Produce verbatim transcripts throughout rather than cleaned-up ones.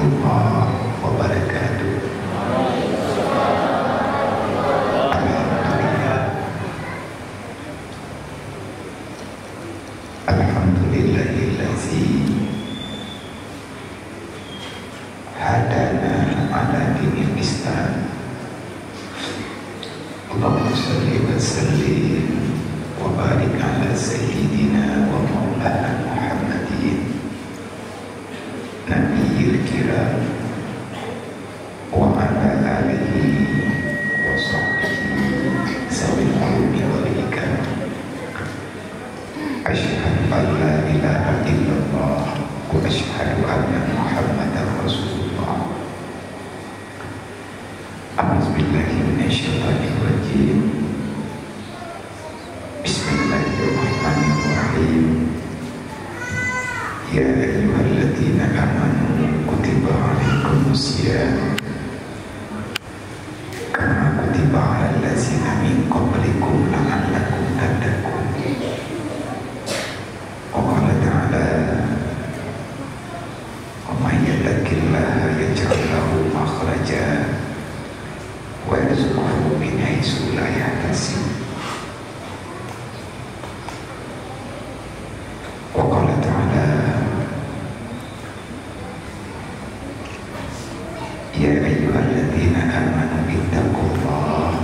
Warahmatullahi wabarakatuh. Alhamdulillah. Alhamdulillahilladzi hadana ala dinil Islam. Allahumma shalli wa sallim wa barik ala sayyidina wa maulana Muhammadin nabiyil kiram wa ala alihi wa sahbihi zawil ulumi wal hikam. Asyhadu an la ilaha illallah wa asyhadu anna Muhammadar Rasulullah. A'udzubillahi minasyaitonirrajim. Bismillahirrahmanirrahim. Ya ayyuhalladzina amanu kutiba alaikumus siyam kama kutiba alal ladzina min qablikum la'allakum tattaqun. Wa qala ta'ala, wa may yattaqillaha yaj'al lahu makhraja wa yarzuqhu min haitsu la yahtasib. Wa qala ta'ala, ya ayyuhalladzina amanu ittaqullaha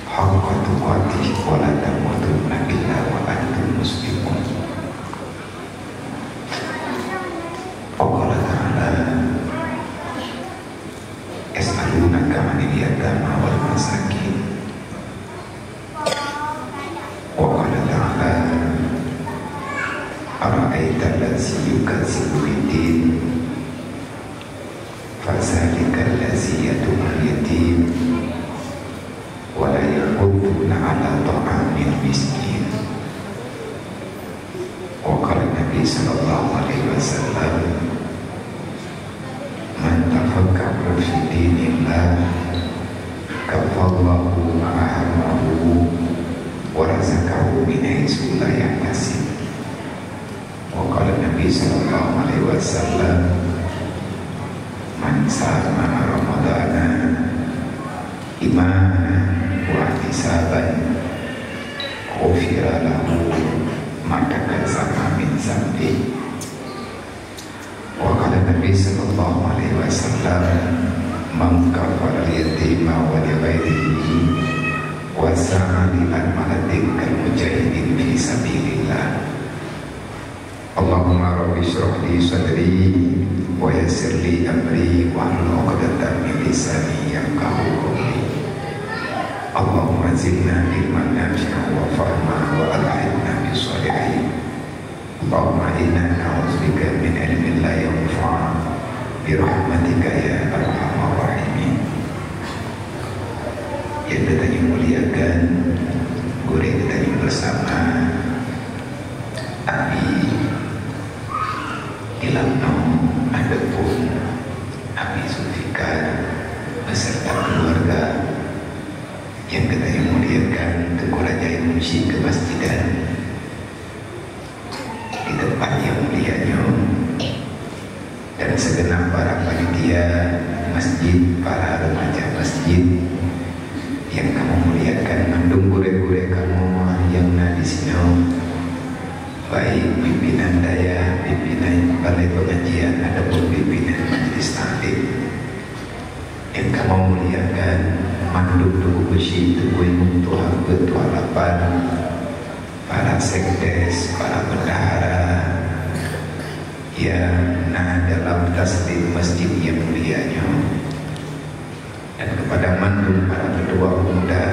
haqqa tuqatih wa la tamutunna illa wa antum muslimun. Wa qala ta'ala, yas'alunaka 'anil yatama wal masakin. Wa qala ta'ala, ara'aital ladzi yukazzibu biddin, fadzalikal ladzi yadu'ul yatim, wa la yahuddu 'ala ta'amil miskin. Wa qala Nabi sallallahu alaihi wasallam, man tafaqaha fi dinillah, kafallahu ma ahammahu, wa razaqahu min haitsu la yahtasib. Wa qala Nabi sallallahu alaihi wasallam, man sama Ramadana imanan wa ihtisaban, ghufira lahu ma taqaddama min dzanbih. Wa qala Nabi sallallahu alaihi wasallam, man kafala yatima wa li ghairihi wa sa'a li armalatin kal mujahidin fi sabilillah. Allahumma rabbi shrah li sadri wa yassir li amri wahlul 'uqdatam min lisani yafqahu qawli. Allahumma zidna ilman nafi'an wa fahma wa alhiqna bis shalihin. Allahumma inna na'udzubika min ilmin la yanfa' bi rahmatika ya arhamar rahimin. Yang geutanyoe muliakan, gurée geutanyoe bersama, Abi Ilamno ataupun Abi Zulfikar beserta keluarga yang geutanyoe muliakan, Teungku Raja Imum Syik Kemasjidan di tempat yang mulia nyoe, dan segenap para panitia masjid, para remaja masjid, yang kamoe muliakan, mandum gurée-gurée kamoe yang na di sinoe, baik pimpinan dayah, pimpinan balai pengajian, ataupun pimpinan majelis taklim. Yang kamoe muliakan, mandum Teungku Keuchik, Teungku Imum, Tuha Peuet, Tuha Lapan, para sekdes, para bendahara yang na dalam taslim masjid yang mulia nyoe. Dan kepada mandum para ketua pemuda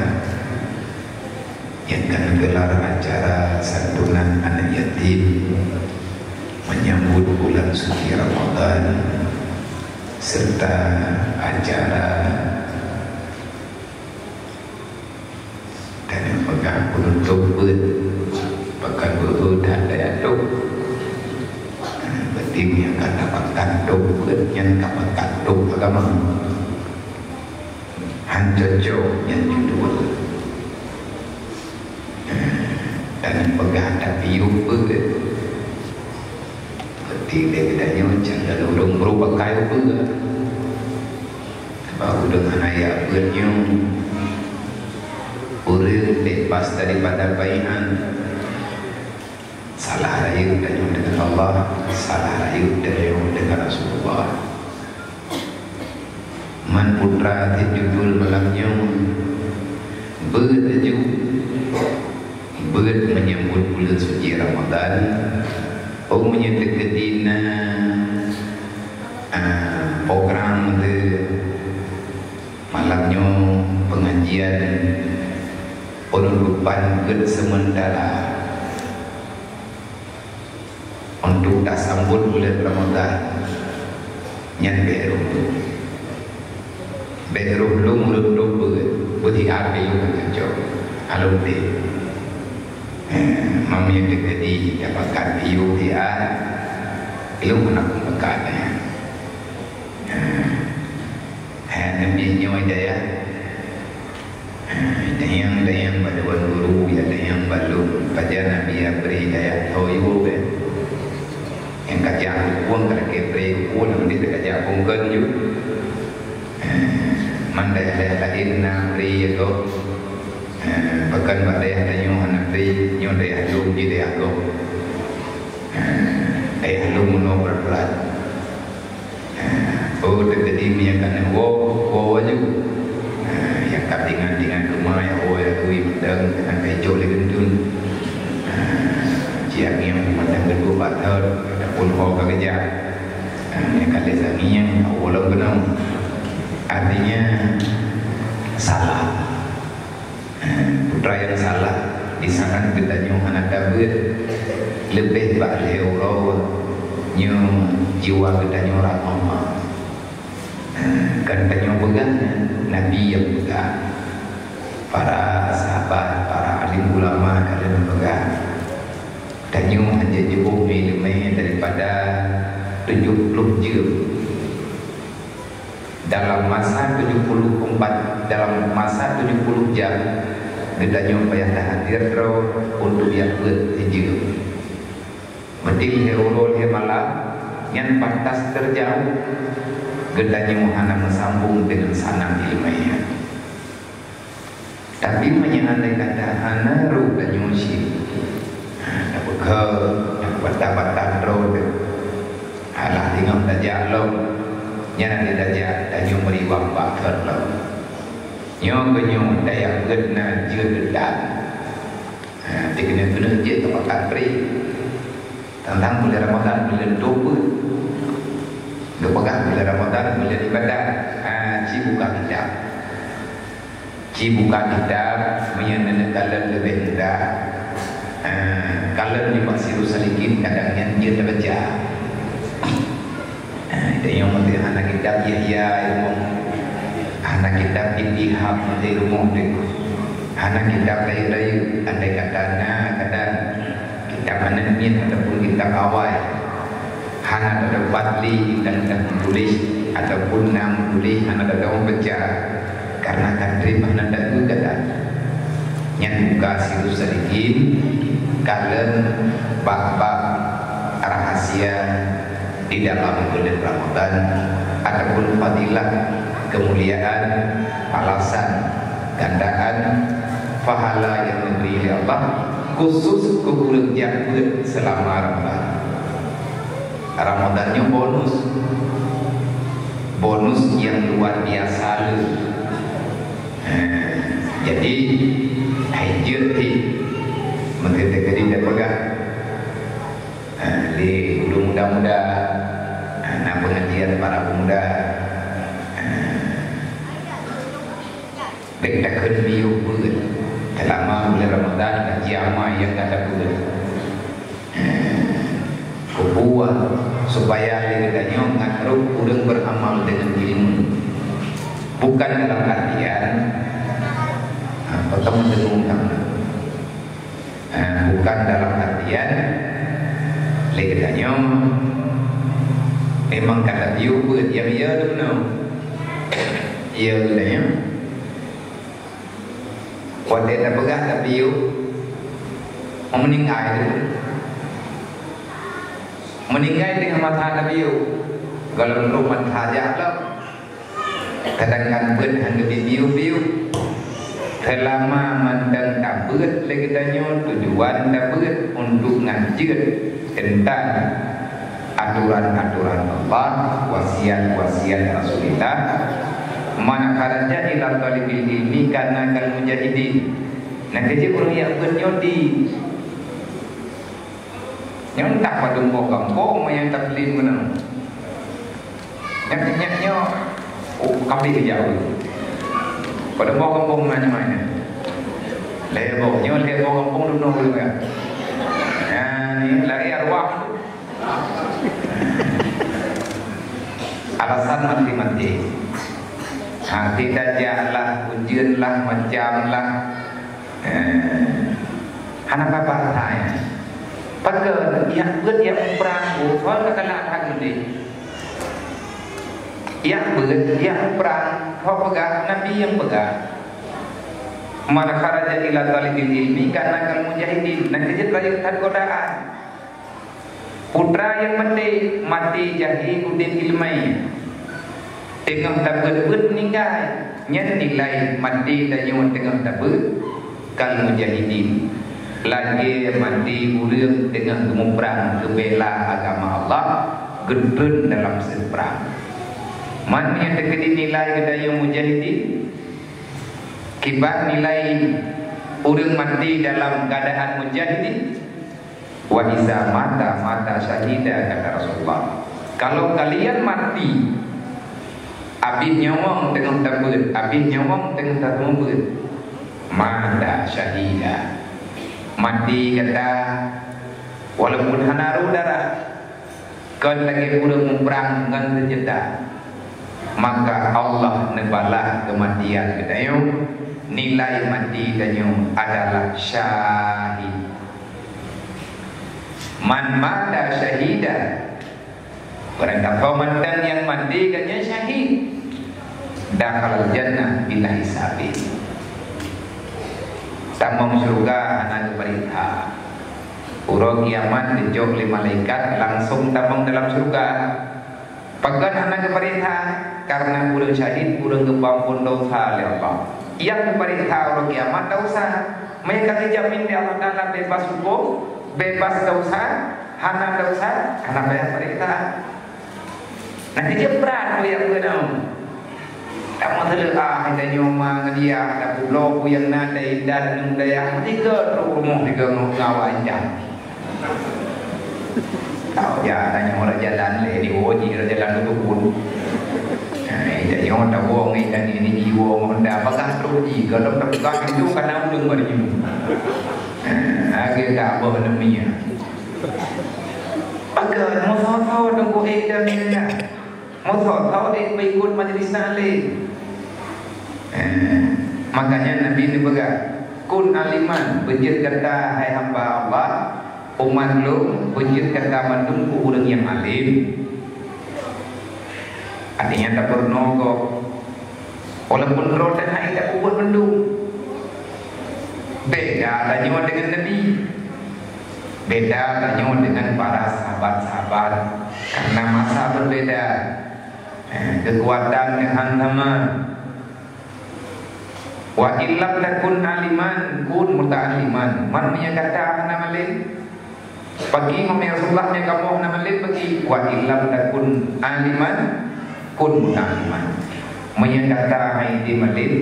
yang ka neugelar acara santunan anak yatim menyambut bulan suci Ramadan, serta acara tanyoe peugah peunutôp beuet, pakon beuet that daya tôp. Berarti nyang ka tapakat tôp beuet, nyan ka pakat tôp agama. Han cocok nyan judul. Dan peugah tapiôh beuet. Berarti Di geutanyoe cang ureuëng beurupakai ubeue. Bah ureuëng hana jak beuet nyoe, ureuëng bebas daripada baiat. Salah rayeuk tanyoe deungon Allah, salah rayeuk tanyoe deungon Rasulullah. Man putra teuh jujur malam nyoe, beuet laju, beuet menyambut buleuen suci Ramadhan. Oh, meunyoe teukeudi na, ah, program teuh malam nyoe, pengajian, ulôn beupan beuet sementara. Untuk tasambot buleuen Ramadhan nyan, bèk rôh lôn. Bèk rôh lôn, ulôn dum beuet, beuet hiar keu lôn kacok. Alôn deh. Eh, meunyoe teukeudi dapatkan view hiar, lôn keuneuk meukat, eh. Eh, eh, neubi nyoe dayah. Tanyong-tanyong bak Tuan Guru, ya tanyong bak lôn, pajan Nabi ya bri dayah tho yue kan. Nyang kajak huköm ka lakèe bri huköm, nyang deuh kajak bungkön ju. Man dayah-dayah laén na bri ya gob. Pakon bak dayah tanyoe hana bri, nyoe dayah lôn jih dayah gob. Dayah lôn meunoe brat-brat. Oh, teukeudi meunyo ka neuwoe, woe laju. Nyang ka tingan-tingan teuma, ya, woe laju, mantong, keunan ka ijok lé geutun. Ci angén mantong geudua bak thon, ataupun ho ka geujak. Nyang ka lheueh angén, ya, woe lom keunoe. Artinya, salah. Putra nyang salah, di saat geutanyoe hana tabeuet, leubeh bak lhèe uroe nyoe jiwa geutanyoe rab Allah. Kan tanyoe peugah, Nabi nyang peugah, para sahabat, para alim ulama ka lheueh peugah, tanyoe hana jiôh mé leumèe daripada tujoh ploh jeuem. Dalam masa tujoh puluh empat, dalam masa tujoh puluh jam, geutanyoe payah tahadir droe untuk jak beuet sijeuem. Meuti lhèe uroe lhèe malam, nyan pantas teujaweueb, geutanyoe hana meusambong deungon sanang ileumèe nyan. Tapi meunyoe andai kata hana roh tanyoe cit, ha, tapeugah, tapeugah bata-bata droe teuh. Alah, teungoh tajak lom, nyan adak tajak tanyoe meuriwang bak thon lom. Nyoe keuh nyoe tajak beuet na jeuet dan. Ha, dikeuneuk-keuneuk jeuet teupakat bri. Tantang buleuen Ramadhan buleuen tobat. Geupeugah buleuen Ramadhan buleuen ibadat. Ha, ci buka kitab. Ci buka kitab, meunyoe neuneuk kalon leubeh mudah. Ah, kalon nibak Sirus Salikin kadang nyan jeuet tabaca. Ah, tanyoe meuntang hana kitab Yahya i rumoh. Hana kitab Ittihaf meuntang i rumoh teuh. Hana kitab layeue-layeue, andai kata na kadang kitab aneuk miet ataupun kitab awai. Hana teudapat lé indang-indang meutuléh ataupun na meutuléh hana teudapat baca, karena ka trép hana teupeugah. Nyan buka Sirus Salikin, kalon bab-bab rahasia di dalam buleuen Ramadhan ataupun fadilah, kemuliaan, balasan, gandaan, pahala nyang neubri lé Allah khusus keu ureuëng jak beuet seulama Ramadhan. Ramadhan nyoe bonus. Bonus nyang luar biasa le. Ha, jadi, hai jeuet pih. Meukeusut keudéh tapeugah. Ha, lé ureuëng muda-muda, ha, na peungajian para pemuda. Ha, Bék takheun miyueb beuet. Seulama buleuen Ramadhan ka jiama nyang gata beuet. Keubuah supaya lé geutanyoe ngat rot ureuëng beuramal deungon ileumèe. Bukan dalam artian, ha, peutama deungon kamoe. Ha, bukan dalam artian lé geutanyoe memang ka tapiôh beuet nyang ya deungon. Ya geutanyoe. Watèe tapeugah tapiôh, meuninggai tu. Meuninggai teungoh masa tabiyeu, gohlom troh masa jak lom. Kadang-kadang beuet hana geubiyeu-biyeu. Seulama mantong tabeuet lé geutanyoe, tujuan tabeuet untuk ngon jeuet teuntang aturan-aturan Allah, wasiat-wasiat Rasulullah. Man kharaja ila thalibil ilmi kana kal mujahidin. Nah, keu jeuet ureuëng jak beuet nyoe di Nyoe entah padum boh gampông nyang taklim keunoe. Nyak-nyak nyoe, oh, ka abéh geujaweueb. Padum boh gampông na nyoe nyan. Lhèe boh, nyoe lhèe boh gampông dunoe ureueng nyan. Nyan, ni lagèe arwah. Alasan maté-maté. Ha, kita jak lah, ujeuen lah, macam lah. Eh, hana babah that. Pakon, jak beuet, jak muprang, oh, soe ka galak that meudeh. Jak beuet, jak muprang, ho peugah, Nabi nyang peugah. Man kharaja ila thalibil ilmi kana kal mujahidin. Nah, keu jeuet rayeuk that godaan. Putra nyang maté, maté jahé udeb ileumèe. Teungoh tabeuet-beuet meuninggai, nyan nilai maté tanyoe teungoh tabeuet, kal mujahidin. Lagèe maté ureueng teungoh geumuprang geubela agama Allah, geutreun dalam seueh prang. Man nyang teukeudi nilai geutanyoe mujahidin, kiban nilai ureueng maté dalam keuadaan mujahidin, "Wa iza mata, mata syahida," kata Rasulullah. Kalau kalian mati, abéh nyawöng teungoh tabeuet, abéh nyawöng teungoh tateumeubeuet, mata syahida. Mati gata walaupun hana rôh darah, kon lagèe ureueng muprang ngon seunjata. Maka Allah neubalah keumatian geutanyoe, nilai maté tanyoe adalah syahid. Man mata syahida, barang sapa mantong nyang maté gobnyan syahid, dakhalal jannah bila hisabin. Tamong syeuruga hana geupeuriksa. Uroe kiamat geujok lé malaikat langsong tamong dalam syeuruga. Pakon hana geupareksa? Karena ureueng syahid, ureueng geupeuampôn desya lé Allah. Nyang geupareksa uroe kiamat desya. Meunyo ka geujamin lé Allah Taala bebas huköm, bebas desya, hana desya, hana payah pareksa. Nah, keu jeuet brat peue nyang beunong. Kamoe teuleuah, tanyoe ma ngon dia, tapubloe peue nyang na, taintat ngon dayah, tiga trok rumoh tiga ngon ngawa intat. Tau ja, tanyoe rot jalan lé, di woe jih rot jalan keu tukun. Nah, tanyoe tawoe ngon intat ni, ni jiwoe ngon Honda, bagah trok jih, gohlom tapeugah pintoe kana ureueng baru nyoe. Nah, lagèe ka boh neumia. Pakon, meusoe-soe teungku ék dan nyan. Meusoe-soe ék peuikot majlis taklim. Eh, makanya Nabi neupeugah, "Kun aliman," beujeuet gata, hai hamba Allah, umat lôn, beujeuet gata mandum keu ureueng nyang alim. Artinya, tapeurunoe gob. Walaupun droe teuh hana tapeubuet mandum. Beda tanyoe deungon Nabi. Beda tanyoe deungon para sahabat-sahabat. Karena masa berbeda. Eh, kekuatan ngon han sama. Wa illam takun aliman, kun muta'alliman. Man meunyo gata hana malém, Pagi meunyo Rasulullah meunyo kamoe hana malém pagi, "Wa illam takun aliman, kun muta'alliman." Meunyo gata han malém,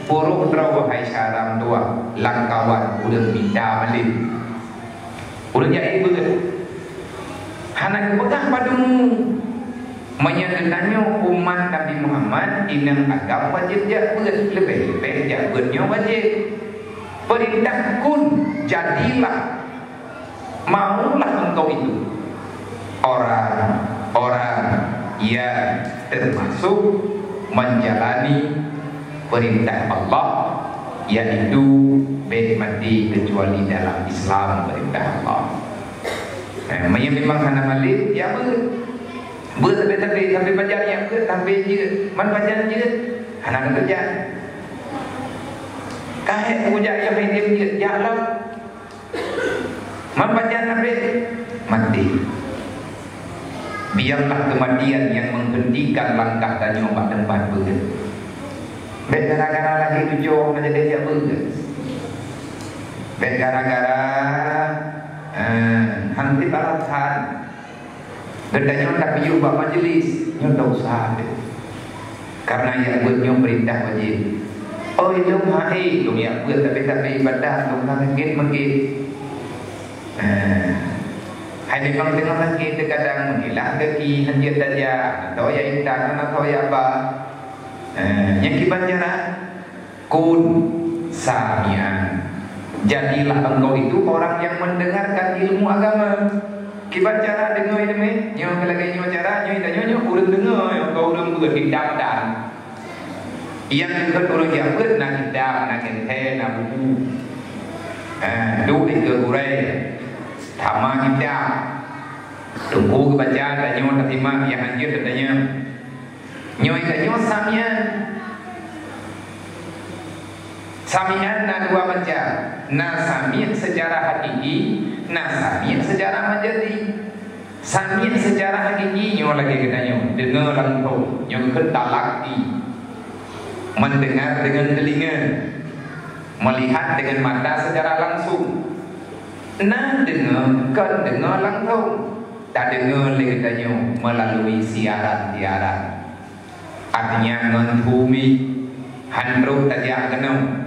peurunoe droe hai syedara meutuah, lamkawan ureueng mita malém. Ureueng jai beuet. Hana geupeugah padum. Meunyo geutanyoe umat Nabi Muhammad, inong agam wajéb jak beuet, leubeh-leubeh jak beuet nyoe wajéb. Peurintah kun, jadilah. Maulah engkau itu orang-orang yang termasuk menjalani perintah Allah, yaitu bèk maté kecuali dalam Islam perintah Allah. Eh, meunyo memang hana malém, ya beuet. Beuet tapi, tapi, tapi pajan ya beuet, tapi jeuet. Man pajan jeuet, hana keureuja. Ka hék keureuja nyang hai jeuet, jak lom. Man pajan habéh, maté. Biarlah kematian yang menghentikan langkah tanyoe bak teumpat beuet. Bèk gara-gara lahé tujoh na jadi jak beuet. Bèk gara-gara, eh, han trép alasan. Geutanyoe tapiôh bak majelis, nyoe dosa teuh. Karena jak beuet nyoe peurintah wajéb. Oh, ilôn hai, lôn jak beuet tapi, tapi ibadah lôn ka sakét meukeue. Eh, hai memang teungoh sakét teuh kadang meugilah gaki, hanjeuet tajak, atau jak intat, atau jak ba. Eh, nyang kiban cara, kun samian. Jadilah engkau itu orang yang mendengarkan ilmu agama. Kiban cara deungoe teumé, nyoe lagèe nyoe cara, nyoe tanyoe nyoe ureueng deungoe, nyoe ureueng beuet di dam-dam. Nyang keu ureueng jak beuet na kitab, na keuntèe, na buku. Eh, duek keu gurèe. Sama kitab. Teungku geubaca, tanyoe tasimak, nyang hanjeuet tatanyong. Nyoe tanyoe samian. Samian na dua macam. Na sami secara hakiki, na sami secara majazi. Sami secara hakiki nyoe lagèe geutanyoe, deungoe langsông, nyoe keuh talaki. Mendengar dengan telinga, melihat dengan mata secara langsung. Na deungoe, kon deungoe langsông, tadeungoe lé geutanyoe melalui siaran-siaran. Artinya ngon su mi, han trok tajak keunoe,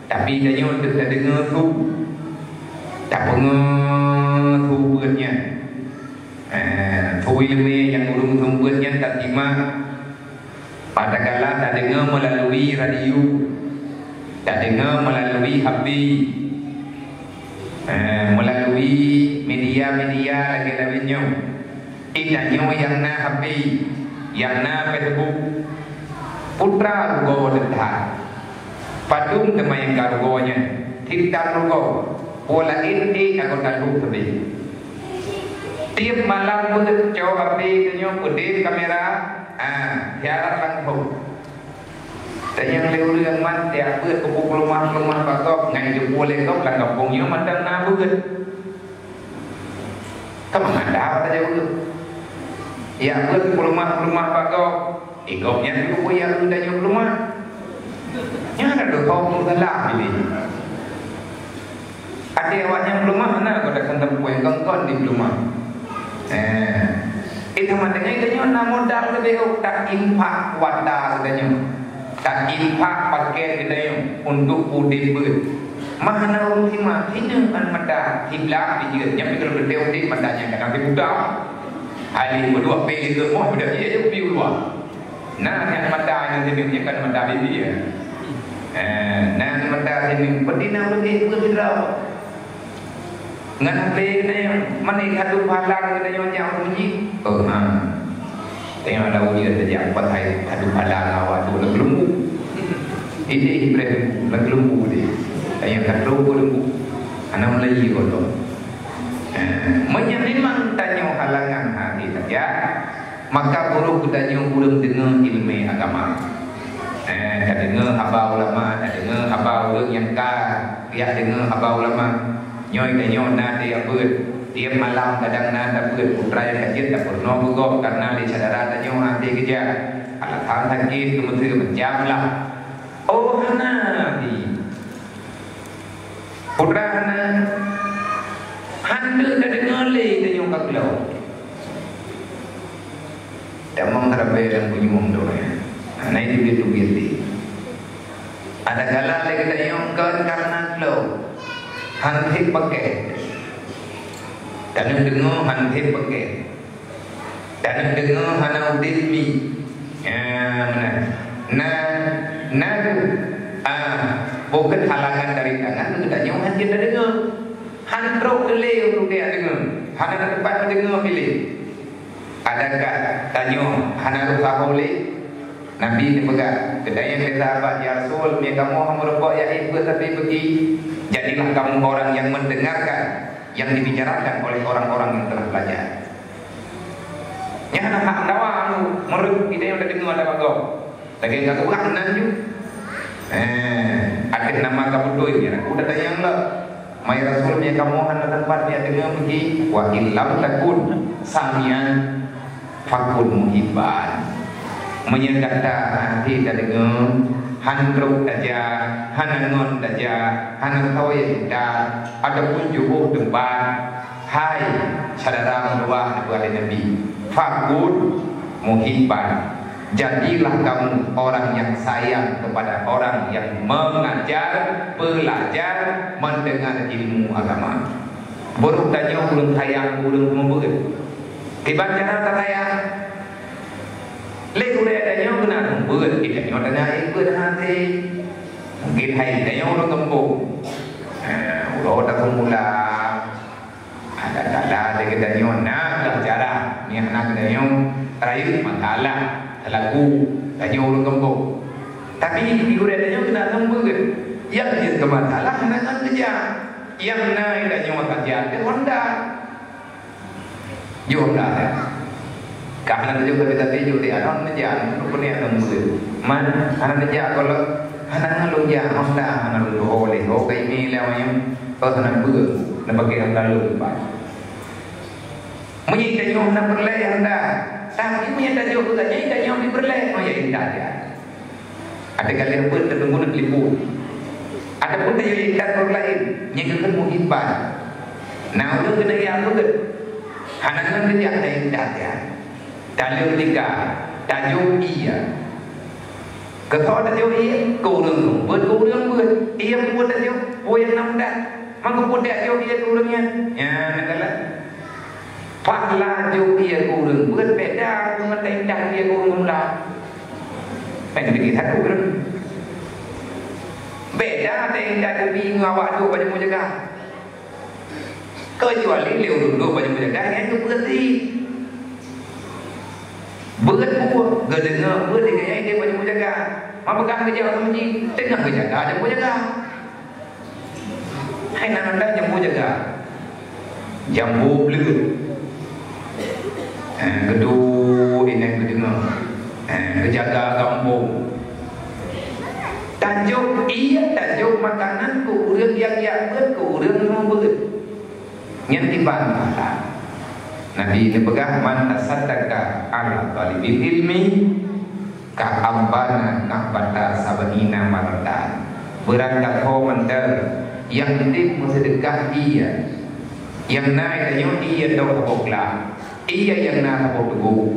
tapi tanyoe teuk tadeungoe su, tapeungoe su beuet nyan. Eh, su ileumèe nyang ureueng su beuet nyan tasimak, padahkala tadeungoe melalui radio, tadeungoe melalui H P, eh, melalui media-media lagèe laén nyoe. Geutanyoe nyang na H P, nyang na Facebook, putra rugoe teuh that. Padum teuma nyang ka rugoe nyan, tiep tan rugoe, peue laén ék anggota dum sabe. Tiep malam beuet cok H P tanyoe, peudeh kamera, ah, siaran langsông. Dan nyang lé ureueng mat, tiep beuet peuleumah-peuleumah bak gob, ngon jipeuleumah gob lam gampông nyoe mantong na beuet. Ka meuhadap saja ureueng. Ya, beuet peuleumah-peuleumah bak gob. Eh, gob nyan dulu pun ya, ureueng tanyoe peuleumah. Nyan ada dua kaum peusalah ini. Até awaknyan peuleumah, hana kota keuntém puéh kongkon di peuleumah. Eh, itu makanya itu nyoe na modal leubeh, oh, tak infak wada saja nyoe. Tainfak pakèt geutanyoe untuk udép beuet. Mah hana ureueng simak, hineung ngon mata siblah jijeuet. Nyan pih kalau geutanyoe udép mata nyan kadang sibuta. Hai lheueh meudua pé lheueh moh, beudak jih aja kupi ulua. Nah, nyan mata nyan sineuk, nyan kan mata bibi, ya. Eh, nah, nyan mata sineuk. Peuti na ureueng ék beuet sidroe. Ngon H P geutanyoe, meunan kadu pahala geutanyoe nyang meunyi. Oh, ha. Tanyoe lam ujeuen tajak, pat hai kadu pahala awak tu lam geulumbu. Idéh ibreh lam geulumbu deh. Tanyoe ka trok geulumbu. Hana meulayi gohlom. Eh, meunyoe memang tanyoe halangan hati tajak, maka burôh geutanyoe ureueng deungoe ileumèe agama. Eh, tadeungoe haba ulama, tadeungoe haba ureueng nyang ka riyak deungoe haba ulama. Nyoe tanyoe na teuh nyang beuet. Tiep malam kadang na tabeuet, putra nyang ka jeuet tapeurunoe keu gob, kareuna lé syedara tanyoe hana teuh geujak. Alasan sakét, keumeuseu, macam lah. Oh, hana, di. Putra hana, han teuh tadeungoe lé tanyoe ka keulok. Tamong harabe lam bunyueng tu, ya. Hana itu dia tu biasa. Ada kala lé geutanyoe kon kareuna keulok. Han teuh pakai. Taneuk deungoe han teuh pakai. Taneuk deungoe hana udép mi. Ya, meunan. Na, na, ah, bukon halangan dari tangan, geutanyoe han jeuet tadeungoe. Han trok lé ureueng deungoe. Hana na teumpat tadeungoe pih lé. Adakah tanyoe hana rôh saho lé? Nabi neupeugah, geutanyong lé sahabat, "Ya Rasul, meunyoe kamoe hana meurumpok jak ék beuet tapi peugi, jadilah kamoe orang yang mendengarkan yang dibicarakan oleh orang-orang yang telah belajar." Nyan hana hak dawa anu, meureuek geutanyoe tadeungoe lam gob. Lagèe ka geupeugah nan ju. Eh, ateueh nama ka beutôi nyan. Udah tanyong lah. Mai Rasul, meunyoe kamoe hana teumpat jak deungoe peugi, wa illam takun samian. Fakun muhibban. Meunyoe gata hana até tadeungoe, hana trok tajak, hana ngon tajak, hana soe intat, ataupun jiôh teumpat, hai syedara meutuwah, neupeugah lé Nabi, fakun muhibban. Jadilah kamu orang yang sayang kepada orang yang mengajar, belajar, mendengar ilmu agama. Beurôk tanyoe ureuëng sayang ureuëng meubeuet. Kiban cara tasayang? Lé gurée tanyoe keunan beuet, geutanyoe teunaék beuet hase. Mungkin hai tanyoe ureuëng gampông. Eh, uroe taseumula. Ada-ada lé geutanyoe na lah cara. Ni anak geutanyoe rayeuk masalah. Selaku tanyoe ureuëng gampông. Tapi di gurée tanyoe keunan beuet. Yang jeuet keu masalah hana ngon keujah. Yang na tanyoe saja ke Honda. Jok dah, ya. Ka hana teujok, tapi, tapi jok di anon neujak, untuk peuniat ngon beuet. Man, hana neujak, kalau hana ngalun jak, Honda, hana lôn tuho lé, ho kai mi lé awak nyan, oh, hana beuet, na pakai Honda lôn, Pak. Meunyoe tanyoe hana peureulée Honda, tapi meunyoe tanyoe beuet, nyan tanyoe di peureulée, oh, ya, intat, ya. Ada kali beuet teutunggu na telepon. Ada pun tayue intat ureuëng laén, nyang keukeuen muhibban. Nah, ureuëng keuneuk jak beuet. Hana ngon geujak tayue intat, ya. Taleueng tika, tajok ié. Keu soe tajok ié? Keu ureuëng beuet, keu ureuëng beuet. Ié pun tajok, peue nyang na mudah. Mangko pun tajok ié keu ureuëng nyan. Nyan, na galak. Pahala jok ié keu ureuëng beuet beda ngon teuintat ié keu ureuëng mula. Laén bagi satu ureuëng. Beda teuintat ié ngon awak duek bak jambo jaga. Keucuali lé ureuëng duek bak jambo jaga nyan keu beuet sih. Beuet buet, geudeungoe beuet di gaya ié bak jambo jaga. Mapeugah geujak u masjid, teungoh geujaga jambo jaga. Hai nan anda jambo jaga. Jambo bleuet. Eh, geuduek inong geudeungoe. Eh, geujaga gampông. Tajok ié, tajok makanan keu ureuëng nyang jak beuet, keu ureuëng nyang beuet. Nyan iban pahala. Nabi neupeugah, "Man tasaddaqa ala talibil ilmi, ka'anbana qahbata sab'ina marratan." Beurangkat ho mantong nyang udeb meuseudeukah ié. Nyang na tanyoe ié tôh saboh glah. Ié nyang na saboh teugok.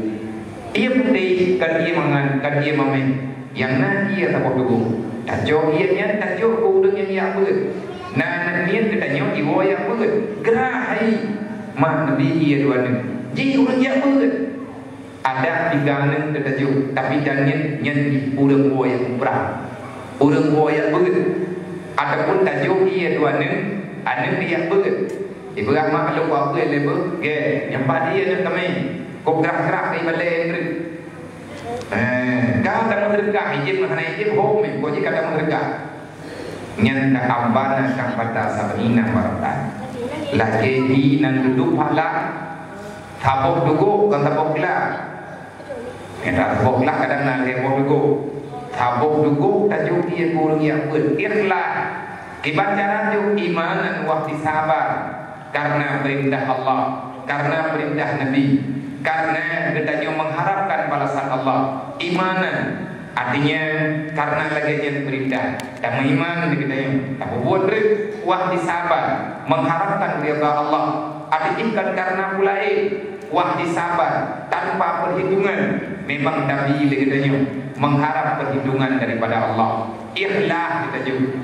Ié putéh, kon ié mangan, kon ié mamèh. Nyang na ié saboh teugok. Tacok ié nyan, tacok keu ureuëng nyang jak beuet. Na aneuk miet geutanyoe jiwoe jak beuet. Grah hai. Mak neubi ié dua nyoe. Jih ureuëng jak beuet. Adak tiga aneuk teutajok, tapi dan nyan, nyan jih ureuëng woe jak muprang. Ureuëng woe jak beuet. Ataupun tajok ié dua aneuk, aneuk jak beuet. Ibeurah mak lôn bak beuet lé beuet, gée, nyang pat ié aneuk kami. Kok grah-grah di balée ngeureuek. Eh, ka tameuseudeukah, ijin meuhana ijin, hom, kok jih ka tameuseudeukah. Nyan ka'anbana qahbata sab'ina marratan. Lagée hi nan dudoe pahala, saboh teugok kon saboh glah. Nyan saboh glah kadang na lhée boh teugok. Saboh teugok tajok ié keu ureuëng jak beuet. Ikhlas. Kiban cara jok imanan wahtisaban. Karena perintah Allah, karena perintah Nabi, karena geutanyoe mengharapkan balasan Allah. Imanan, artinya karena lagée nyan perintah. Tameuiman di geutanyoe, tapeubuet treuk, wahtisaban, mengharapkan ridha Allah. Artinya bukan karena peue laén, wahtisaban, tanpa perhitungan. Memang Nabi di geutanyoe mengharap perhitungan daripada Allah. Ikhlas geutanyoe.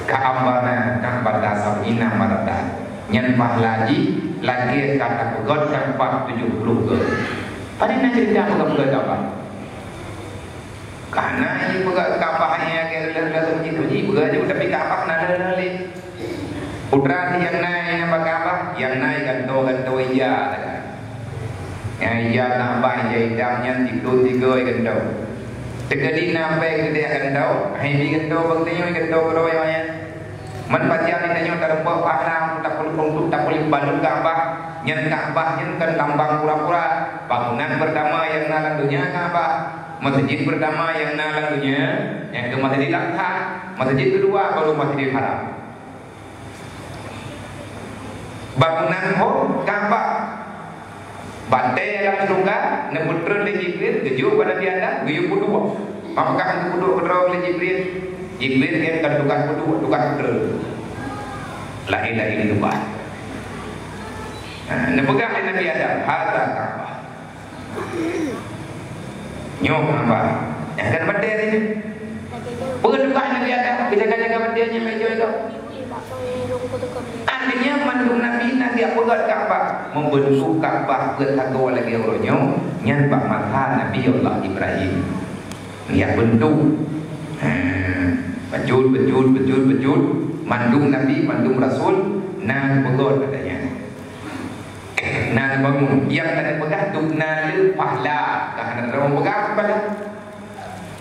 Ka'anbana qahbata sab'ina marratan. Nyan pahala jih lagée ka tapeugot Ka'bah tujoh ploh goe. Padahai na ceurita peugah-peugah Ka'bah. Kana ié peugah Ka'bah nyang lagée lheueh-lheueh jih, jih peugah jih, tapi Ka'bah na lheueh-lheueh lé. Putra nyang na nyang bak Ka'bah, nyang na gantoe-gantoe ija sagai. Nyang ija Ka'bah, ija idam nyan siplôh tiga gantoe. Teukeudi na péng keudeh gantoe, hai bi gantoe bak tanyoe gantoe keudroe nyan. Man pajan tanyoe tareumpok pahala untuk tapeuleupong untuk tapeuleupong balon Ka'bah, nyan Ka'bah nyan kon lambang pura-pura. Bangunan pertama nyang na lam donya Ka'bah. Masjid pertama nyang na lam donya, nyang keu Masjidil Aqsa. Masjid kedua baru Masjidil Haram. Bangunan ho Ka'bah. Batèe lam syeuruga neupeutrön lé Jibril geujok bak Nabi Adam, geuyue peuduek. Maka geupeuduek keudroe lé Jibril. Jibril nyan kon tukang peuduek, tukang peutrön. Laén-laén keubah. Nah, neupeugah lé Nabi Adam, "Hadza Ka'bah." Nyoe Ka'bah. Nyang kan batèe nyoe. Peue tugaih Nabi Adam? Geujaga-jaga batèe nyan baik joi tu. Artinya mandum nabi na geujak peugöt Ka'bah, membentuk Ka'bah peuet sagoe lagèe uroe nyoe, nyan bak masa Nabi Allah Ibrahim. Geujak bentuk. Ha, bacut, bacut, bacut, bacut. Mandum nabi, mandum rasul na geupeugöt katanya. Na neubangun. Nyang ka neupeugah tu na le pahala. Ka hana droe peugah pahala.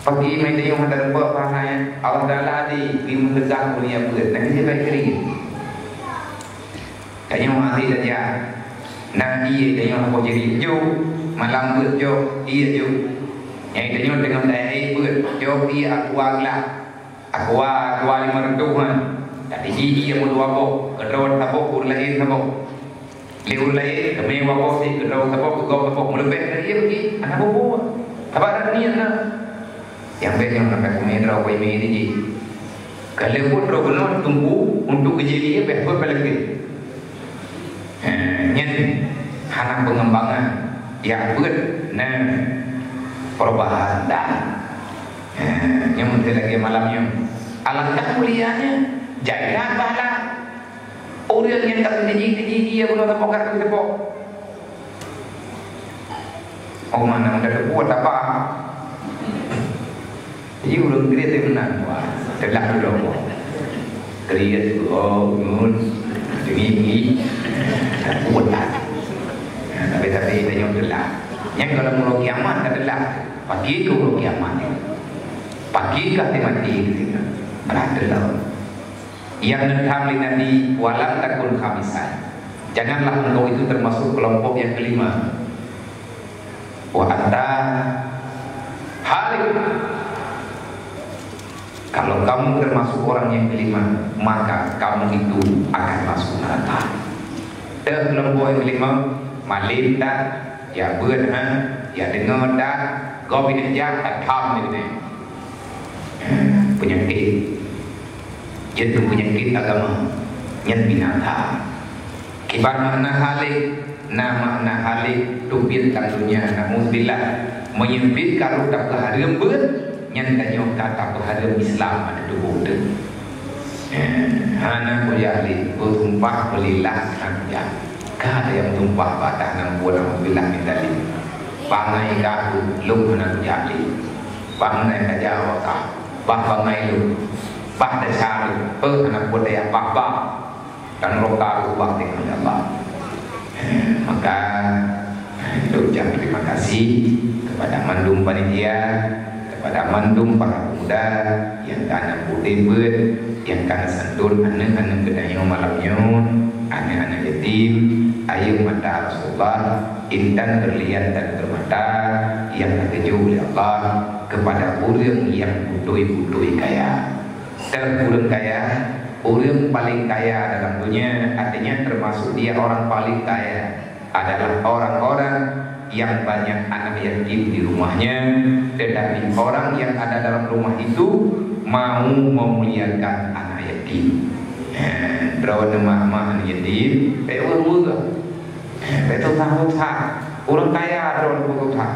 Pagi mai tanyoe hana teupeu pahala nyan. Allah Taala di, di meuseudah dunia beuet. Nabi siapa yang kering? Tanyoe hari saja. Na ié tanyoe hana jadi. Jok, malam beuet jok, ié jok. Nyang tanyoe teungoh dayah beuet, jok ié aqua gelah. Aqua, aqua lima ratus kan. Tapi ji ié meudua boh, keudroe saboh, ureueng laén saboh. Lé ureueng laén, keumè dua boh sit, keudroe saboh, keugop saboh, meuleubeh dari ié bagi, hana bubuet. Saban niat na. Nyang bèk nyoe sampai keumè droe, keumè di jih. Ka lheueh buet droe keunoe teungku untuk geujadi ié bèk buet paleng gèt. Eh, nyan hana pengembangan, jak beuet na perubahan dah. Eh, nyoe meuntri lagèe malam nyoe. Alangkah mulianya jai that pahala. Ureueng nyang ka teujiji-jiji ié bunoe teupok ka teupok. Oh, mana udah teubuet apa? Jadi ureueng kriet teuh meunan, wah, teulah dulu. Kriet, oh, ngun, dengi-dengi, teubuet lah. Nah, tapi-tapi tanyoe teulah. Nyang kalau uroe kiamat ka teulah, pagi keu uroe kiamat. Pagi ka mati, mati. Berat teulah. Nyang neutham lé Nabi, "Walam takun khamisan." Janganlah engkau itu termasuk kelompok yang kelima. "Wa anta halik." Kalau kamu termasuk orang yang kelima, maka kamu itu akan masuk neraka. Teuh kelompok yang kelima, malem that, ya beuet that, ya deungoe that, gob inong jak, that tham lé. Peunyakét. Jeuet keu peunyakét agama, nyan binasa. Kiban makna halik, na makna halik teubiet lam donya, naudzubillah. Meunyoe biet ka rhot tapeuhareuem beuet, nyan tanyoe ka tapeuhareuem Islam ateueh tuboh teuh. Eh, hana kujak lé, beusumpah beulillah hana kujak. Ka ada nyang meusumpah bak atas nan buet, naudzubillah min dzalik. Bangai ka aku, lôn hana kujak lé. Bangai ka jawa ka. Bah bangai lôn, bah desya lôn, peue hana peue daya bah-bah, dan roh ka ubah dengan Allah. Maka, lôn ucap terima kasih kepada mandum panitia, kepada mandum para pemuda yang ka na peureulèe beuet, yang ka na santôn aneuk-aneuk geutanyoe malam nyoe, aneuk-aneuk yatim, air mata Rasulullah, intan berlian dan permata yang ka geujok lé Allah kepada ureueng nyang beutôi-beutôi kaya. Teuh ureueng kaya, ureueng paling kaya dalam dunia, artinya termasuk dia orang paling kaya adalah orang-orang yang banyak anak yatim di rumahnya, tetapi orang yang ada dalam rumah itu mau memuliakan anak yatim. Eh, droeneuh mak-mak aneuk yatim, bèk weueh-weueh. Eh, bèk susah-susah. Ureueng kaya droeneuh susah.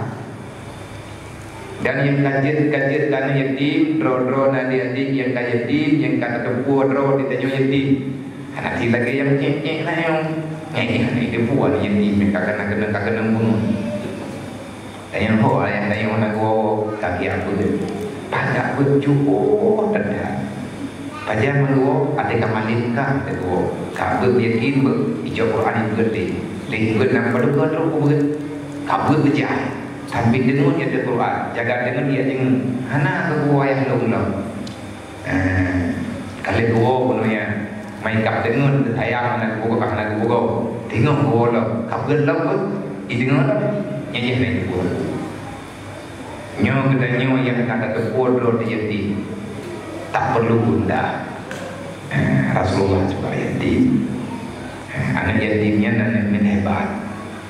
Dan nyang ka jeuet, ka jeuet keu aneuk yatim, droe-droe na adik-adik nyang ka yatim, nyang ka tateupeue droe di tanyoe yatim. Hana cit lagèe nyang nyèk-nyèk na nyoe. Nyèk-nyèk hana jiteupeue aneuk yatim, nyang ka keunong, keunong, ka keunong bunoe. Dan nyang ho ayah tanyoe hana geuwoe-woe, ka geujak beuet. Pakat beuet jeuet that. Pajan meuruwoe, até ka malem ka teuguwoe. Ka beuet yakin beuet, ijok Quran ibeuet lé. Lé beuet lam padum ka trok beuet. Ka beuet beujai. Sambil deungon ya Quran, jaga deungon ya deungon. Hana teuguwoe ayah lôn lom. Eh, ka lheueh guwoe bunoe nyan. Mai kah deungon, sayang hana geupeugah, hana geupeugah. Teungoh guwoe lom. Ka beuet lom beuet. Ideungoe lom. Nyan jih lagèe geupeugah. Nyoe geutanyoe nyang ka tateupeue droe yatim, tak perlu gunda. Eh, Rasulullah cit yatim. Eh, aneuk yatim nyan aneuk nyang hebat.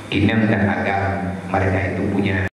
Inong dan agam mereka itu punya.